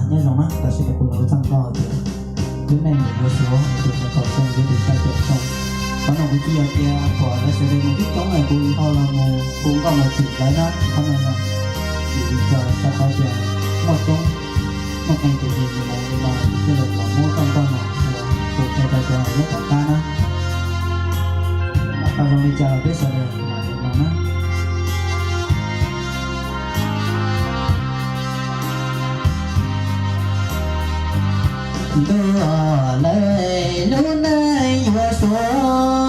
Nyob zoo na, tam sim no kuv los ua txaj muag hais tias lub neej mus yuav Suav, tus sawv tau xyoo, yuav tus sai caum xyoo. Qhov no kuv tsis yog tias pom lawv sawv daws mus coob coob es kuv ho los mus hu nkauj mus txhim lawv na. Qhov no yog vim rau qhov tias muaj coob, muaj qee tus neeg mus li no thiaj li los muab txoj nkauj no ua tus sai tau cov nyob tom qab na. Tau zoo li cas los peb sawv daws mam li mloog na. Ntuj, lawv lub neej yuav Suav.